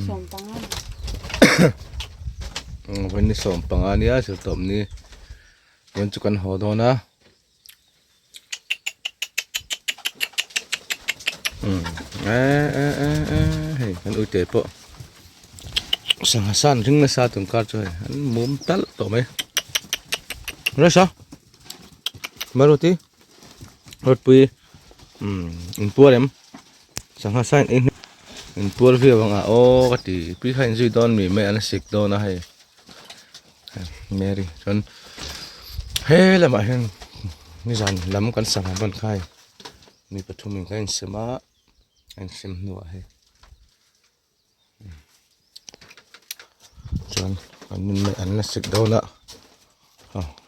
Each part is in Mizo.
Sawmpanga. Vawiin ni sawmpanga nia zirtawp ni vawiin chu kan haw dawn a eh eh eh eh hei kan uite pawh sangha san ring nasa tun kar chu hei an mum talh tawh mai resa maruti rawtpui umm inpuar em. Sangha sign ei hnu in puar viau ang a aw ka ti pi kha inzui dawn mi mai an sik dawn a hei Mary chuan he lamah hian nizan lam kan sangha ban kha hei mi pathum in kan insem a a insem hnuah hei chuan an an la sik dawn a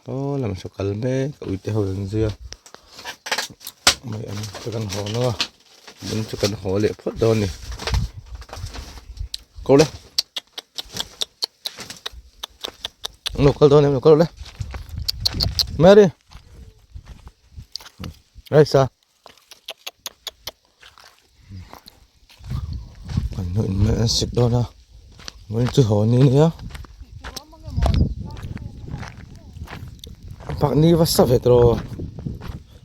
aw lam saw kal mek a uite ho an zui a mai an chu kan haw nawk a bung chu kan haw leh phawt dawn a ni ko le an lo kal dawn em lo kal le Mary Raisa. Kan hnuh in mai an sik dawn a vawiin chu haw ni ania pakni va sa ve tawh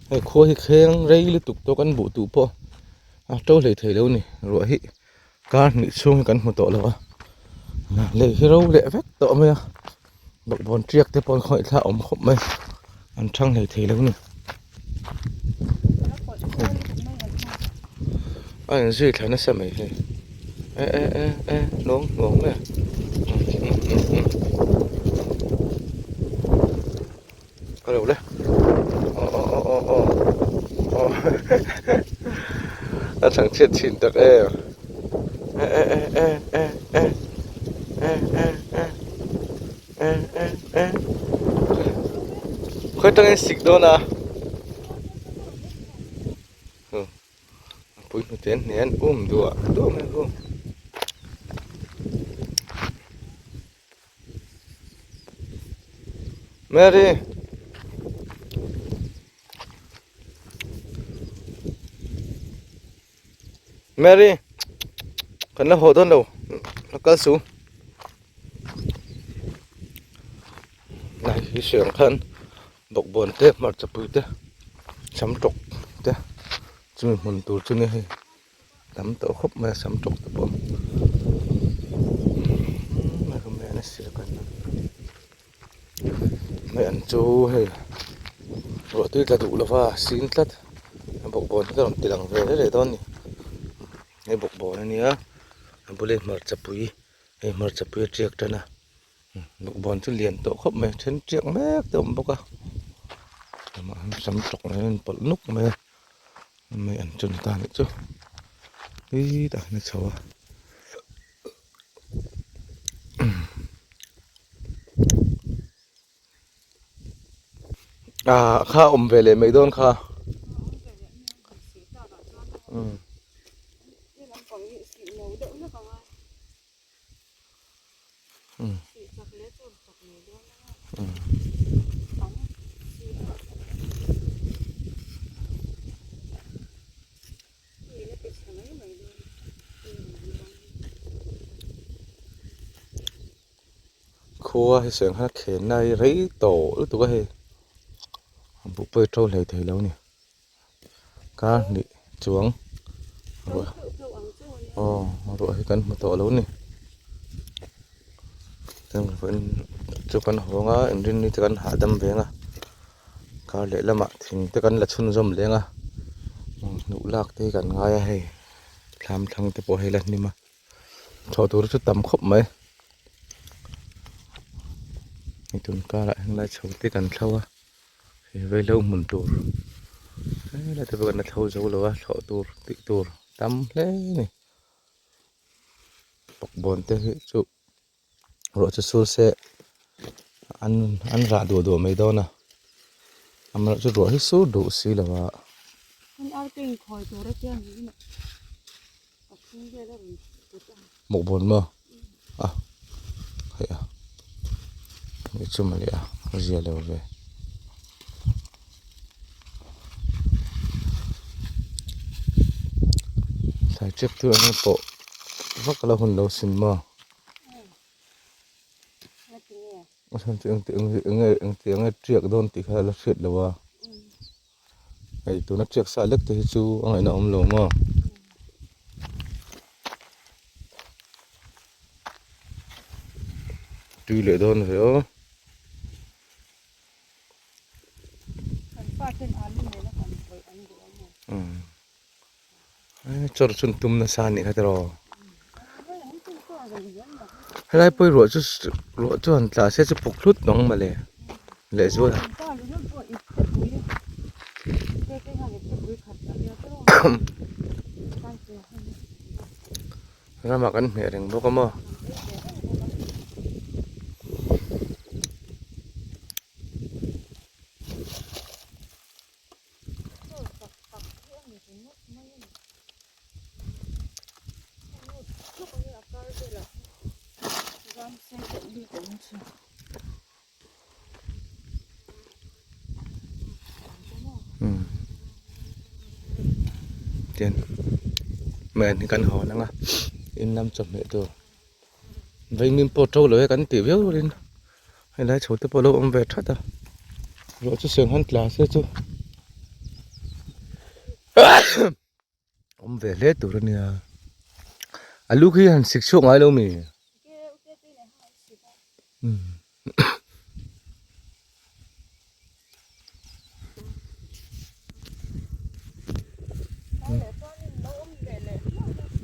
hei khua hi thleng rei lutuk tawh kan buh tuh pawh a to hlei thei lo a ni ruah hi kar hnih chhung hi kan hmu tawh lo a lei hi ro leh vek tawh mai a bawkbawn tiak te pawh an khawih thla awm khawp mai an thang hlei thei lo a ni a inzui thla nasa mai hei e e e e nuam nuam mai a ka lo le aw aw aw aw aw aw a chhangchhiat thin tak em e e e e e e e e e e e e khawi tangin sik dawn a pui hnute an hne an um duah duah mai a Mary Mary kan la haw dawn lo la kal su lai hi hriang khan bawkbawn te hmarcha pui te sam tawk te chumi hmun tur chu ni hei. Tam tawh khawp mai a sam tawk te pawh mai an chu hei ruah tui tla duh lova sin tlat bawkbawn hi ka rawn ti lang ve reng reng dawn a ni hei bawkbawn a nia a bula hmarcha pui hei hmarcha pui a tiak tan a bawkbawn chu lian tawh khawp mai then tiak mek te a awm bawk a sam tawk nen a inpawlh nuk mai a. Mai an chun ta nih chu tui tak hian a chho a ah kha awm ve leh mai dawn kha umm. Khua hi seng khan a khen na hi rei tawh lutuk a hei buh pawh hi to hlei thei lo a ni kar hnih chuang aw ruah hi kan hmu tawh lo a ni chu kan hawng a inrinni te kan hahdam veng a kar lehlamah thing te kan la chhunzawm leng a hnuh lak te hi kan ngai a hei thlam thlang te pawh hei la hnim a chhoh tur chu tam khawp mai hei tun karah henglai chho te kan thlo a. Hei vaihlo hmun tur helai te pawh kan la thlo zo lo a thlawh tur tih tur tam hle a ni bawkbawn te hi chu ruah chu sur se an an rah duah duah mai dawn a amaherawhchu ruah hi sur duh si lo a. Bawkbawn maw a hei a hei chu mawle a zia lo ve thlai tep chu an pawh. Vak la hun lo sin maw? A chhan chu engti eng enge engti enge tiak dawn tih kha la hriat lo a. Hei tuna tiak sa lek te hi chu a ngaihna awm lo maw? Tui leh dawn ve aw. Chawr chun tum nasa anih kha tiraw helai pawh hi ruah chu ruah chu han tla se chu puk hlut ang mawle lehzual ramah kan hmeh reng bawk a maw. Tian mei hi kan hawn ang a in lam chawhmeh tur vaimim pawh to lo e kan tih viau rualin helai chho te pawh a lo awm ve that a ruah chu siam han tla se chu awm ve hle tur a nia alu khi han sik chhuak ngai lo mi.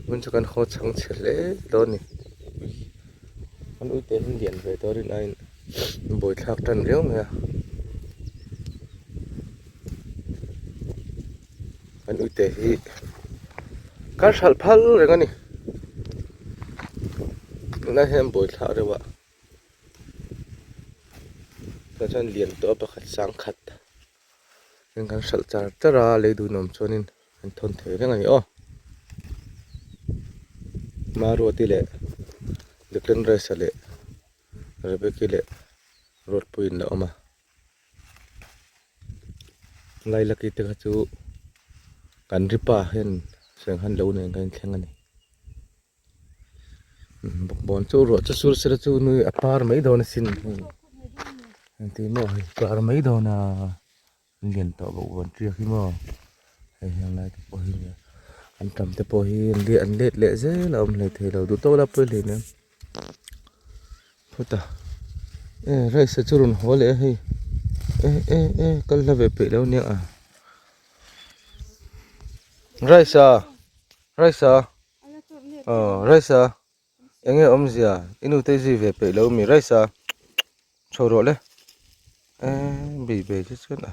Hmun chu kan haw chhang chhe hle dawn a ni an uite hi lian ve tawh rin aiin buaithlak tan riau mai a an uite hi kar hralh phal reng a ni tunlai hian buaithlak reuh a. Tah chuan lian tawh a pakhat sang khat in kan hralh char char a lei dun awm chuanin an thawn thei reng a ni aw Maruati leh Declan Rice-a leh Rebecca-i leh Ruatpuiin la awm a Lailaki te kha chu kan ripa hian senghan lo nen khan thleng a ni. Bawkbawn chu ruah chu sur sela chu nui a par mai dawn asin hei engti maw hei par mai dawn a lian tawh bawkbawn tiak hi maw hei heng lai te pawh hi an tam te pawh hi an let an let leh zel a awm hlei thei lo duh tawk la pawi hlei nen phawt a e rice chu rawn haw leh a hei e e e kal hla ve peih lo nia a rice a rice a. Aw Raisa eng nge awmzia i nu te zui ve peih lo mi Raisa chho rawh le eee bei bei che chuan a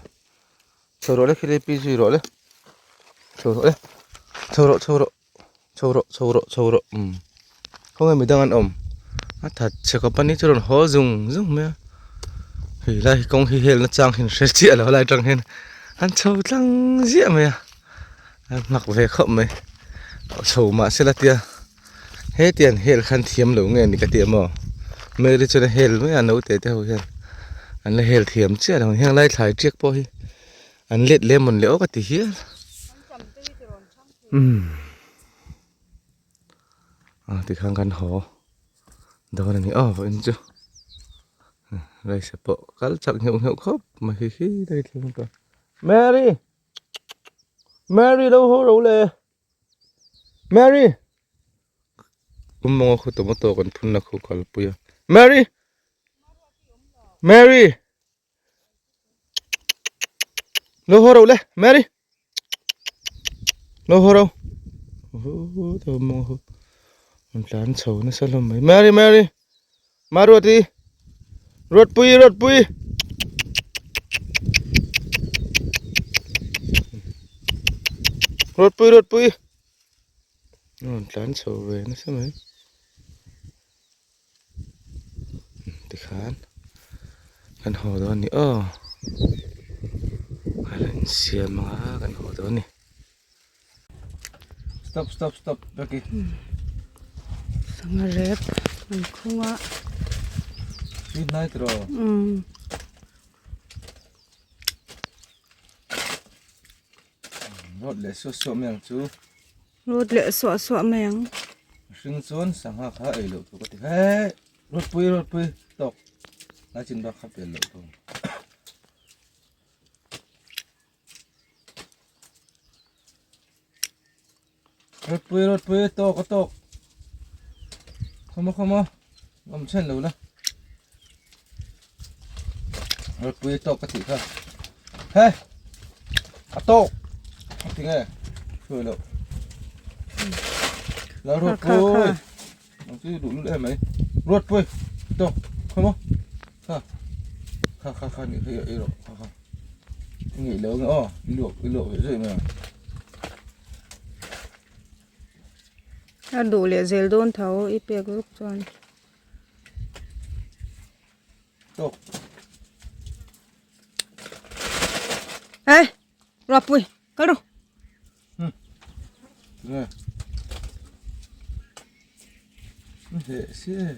chho rawh le khilai pi zui rawh le chho rawh le chho rawh chho rawh chho rawh chho rawh chho rawh umm khawnge midang an awm a that chhe khawp a ni chu rawn haw zung zung mai a hei lai hi kawng hi hel na chang hi an hre chiah lo lai atang hian an chho tlang ziah mai a. A hmak ve khawp mai chho mahse la tia hetiang hel khan thiam lo nge ni ka ti maw Mary chuan a hel mai a naute te ho hian an la hel thiam chiah lo heng lai thlai tiak pawh hi an let leh mawn leh aw ka ti hial umm a tikhan kan haw dawn a ni aw vawiin chu rice pawh kal chak ngheuh ngheuh khawp mai hi hi daih thleng ta Mary. Mary lo haw ro le Mary kum mawnga khu tomato kan phun na khu kalpui a Mary Mary lo haw ro le Mary lo haw ro mawnga khu an tlan chho nasa hlawm mai Mary Mary Maruati Ruatpui Ruatpui Ruatpui Ruatpui rawn tlan chho ve nasa mai tikhan kan haw dawn a ni aw a la insiam anga kan haw dawn a ni. Stop stop stop Becky. Sangha rep an khung a. Tui hnai tiraw? Umm. Rawt leh suah suah mai ang chu. Rawt leh suah suah mai ang. Mihring chuan sangha kha ei loh tur ka ti he Ruatpui Ruatpui tawk lai chin bak kha pel loh tur. Ruatpui Ruatpui tawk a tawk khawma khawma awm then lo la Ruatpui tawk ka tih kha he a tawk a ti nge hruai loh la Ruatpui ang chu duh lul em mai Ruatpui tawk khawma kha kha kha kha ni hei ei rawh kha kha ngeih lo nge aw i luak i luak ve zeuh mai ang. A duh leh zel dawn tho i pek vek chuan. Tawk. Ê, Ruatpui, kal rawh. Hmm. Nge. He si e.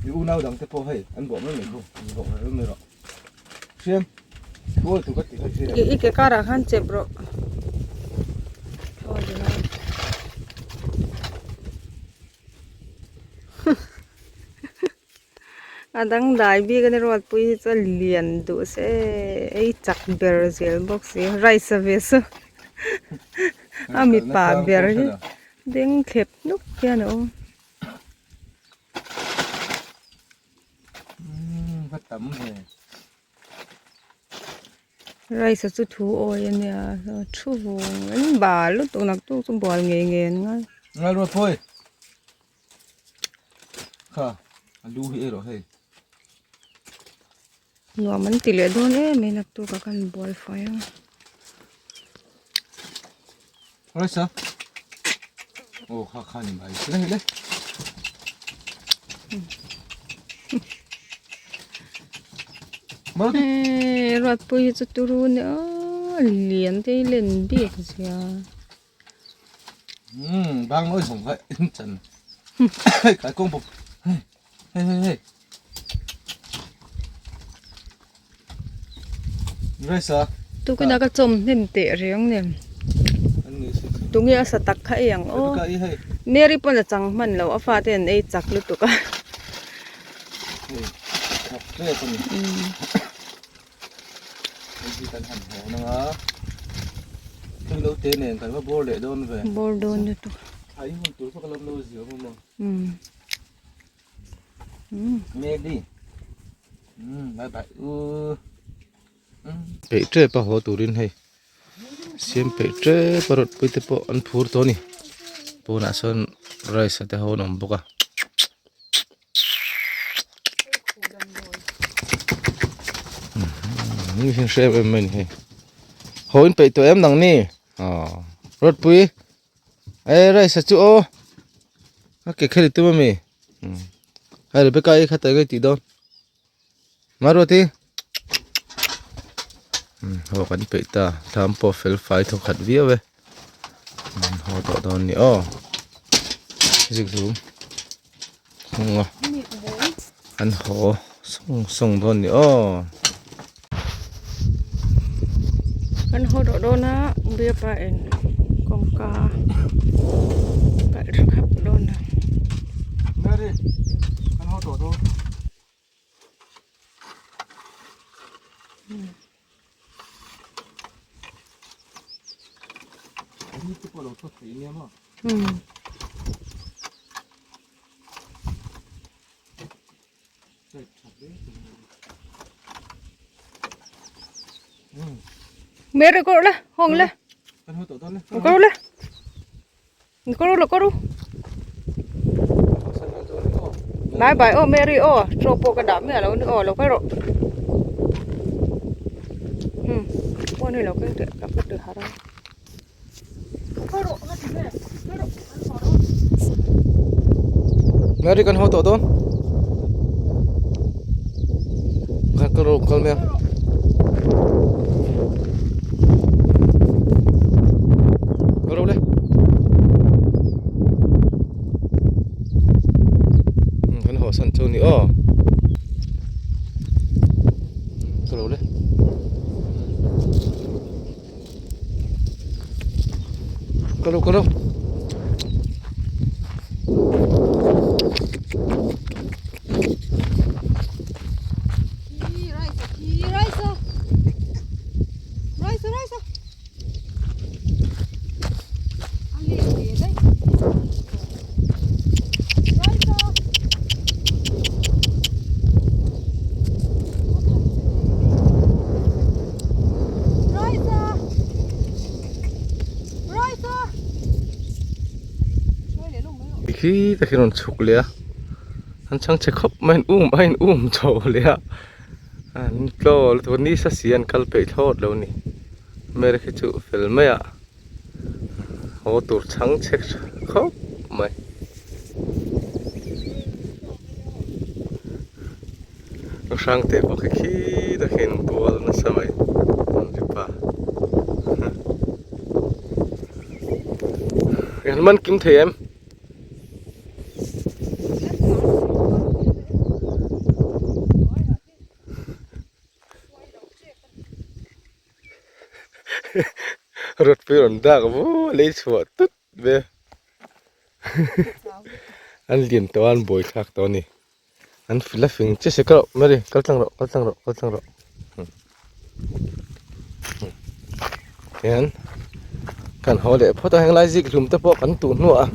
I unau dang te pawh hei an bawh mai mai khu an bawh mai mai rawh. Siam. Tual tu ka ti kha siam. I ke karah khan chep rawh. A dangdai bik a ni Ruatpui hi chu a lian duh se ei chak ber zel bawk si rice a ve chu a mipa ber hi beng thlep hnuk hian a awm. Rice a chu thu awi a nia thu vung an bal lutuk naktuk chu bual ngei ngei an ngai. Ruatpui. Kha a lu hi erawh hei. Nuam an ti leh dawn em mai naktuk ah khan bual fai ang. Rice a. Oh kha kha ni mai le le. Eh Ruatpui hi chu turu nia lian te hi len bik zia. Umm bang nawi zawng kha in chan hei kai kawng bawk hei hei hei hei Grace a tukina ka chawm hnem teh reng nen tunge a sa tak kha ei ang aw Mary pawn a chang hman lo a fate an ei chak lutuk a hei thak tep a ni. Hei hi kan han haw nang a, tui lo te nen kan va bawr leh dawn ve. Bawr dawn lutuk. A i hun tur pawh ka lo lo zir awm a. Um. Um. Meli. Um bye bye u. Um. Peih tep a haw turin hei siam peih tep a rawt pui te pawh an phur tawh a ni. Pawnah sawn rice te ho an awm bawk a. Ni hi hre em em mai ni hei haw in peih tawh em nang ni aw Ruatpui e rice a chu aw a ke khel i tum ami hei Rebecca i kha ta nge tih dawn Maruati haw kan peih ta thlam pawh fel fai thaw khat viau e haw tawh dawn ni aw zikhlum. Nghawng a an haw sawng sawng dawn ni aw. Kan haw tawh dawn a biapa in kawngka kalh tha khap dawn a. Mary kan haw tawh dawn. Hmm. Mary kawr la, hawng la. Kawr la. Kawr la kawr. Bye bye aw Mary aw, chaw pawh ka dah miah lo ni aw lo kal rawh. Hmm, phone hi lo keng teh ka ti har a. Mary kan haw tawh dawn. Kan kal rawh kal mai ang. Kal rawh le. Kan haw san chu ni aw. Kal rawh le. Kal kal Khi ta khi rawn chhuk leh a an chhangchhe khawp mai an um a in um chho leh a an tlaw lutuk a nisa si an kal peih thlawt lo a ni hmel khi chu fel mai a. Haw tur chhang chhe khawp mai. Hrang teh bawk hi khi takin bual nasa mai an ri pa. An man kim thei em? Rawtpui rawn dak vu lei chhuah tut ve an lian tawh a an buai thlak tawh a ni an la fing che se ka Mary kal tlang rawh kal tlang rawh kal tlang rawh hian kan haw leh phawt a henglai zik hlum te pawh kan tuh hnuah a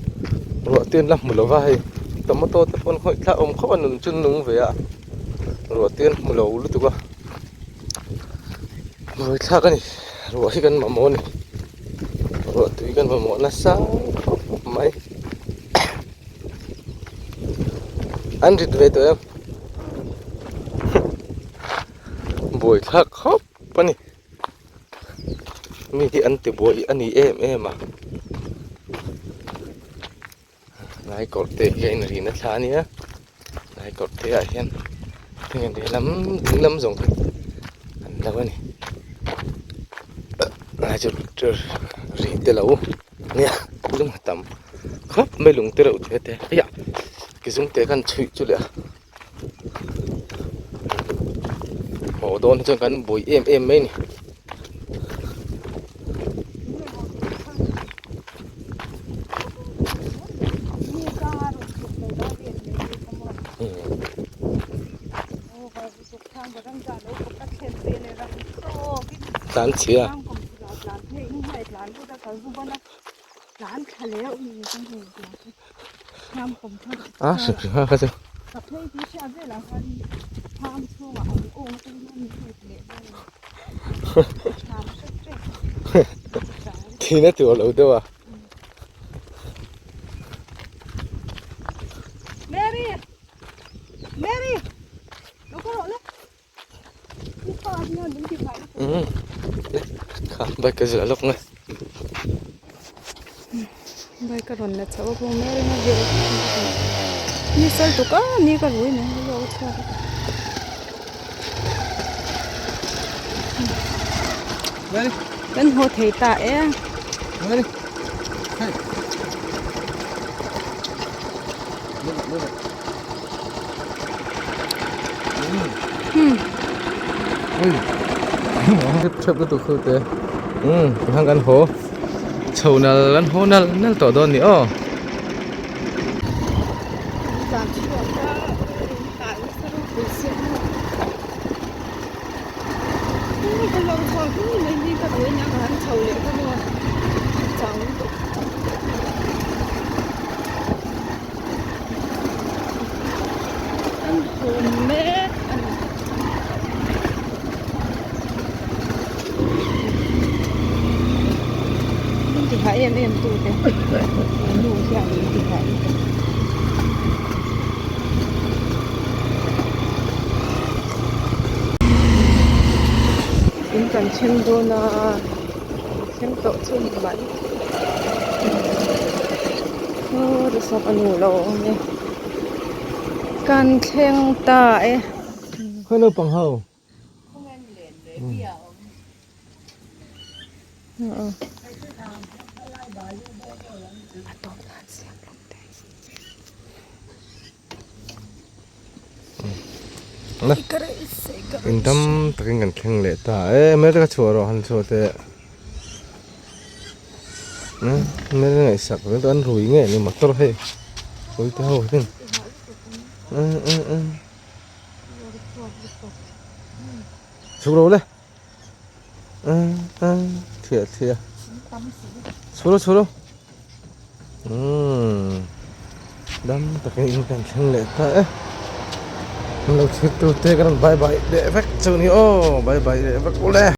ruah te an la hmu lo va hei tomato te pawh an khawih thlak awm khawp a nun chu an nung ve a ruah te an hmu lo lutuk a. Buai thlak a ni ruah hi kan mamawh a ni ruah tui kan mamawh nasa khawp mai an rit ve tawh em buai thlak khawp a ni mi hi an ti buai a ni em em a lai kawr te hi a inrin a thla a nia lai kawr te ah hian heng lehlam ding lam zawng hi an lo a ni lai chu ri te lo nia lung a tam khawp mai lung te reuh te te eiah ki zung te khan chhuih chu leh a haw dawn hi chuan kan buai em em mai a ni. Tlan chhia a hrim hrim kha chu thihna tur lo deuh a. Kha bike ka zilh lawk mai. Bike a rawn la chhoh a kawng mek a vel ni sal tuk a ni ka rui mai a luak a chhuak a. Kan haw thei ta e. Hrep hrep lutuk khu te umm tikhan kan haw chho nal an haw nal nal tawh dawn a ni aw. An hum mek a ni. Min ti hah em em tu te nu hian min ti hah lutuk. In kan thleng dawn a thleng tawh chu ni mai. Aw resort a nu lo awm e kan thleng ta e. Khawi naupang ho. A tawp nan siam lawk teh. In tam takin kan thleng leh ta e hmel te kha chhuah rawh han chhuah teh. Umm ngaihsak zel an rui ngei a ni motor hei uite ho hian umm umm umm chhuk lo le umm umm thiah thiah chhuk lo chhuk lo umm dam takin in kan thleng leh ta e an lo thlir tu te ka rawn bye bye leh vek chu ni aw bye bye leh vek ule.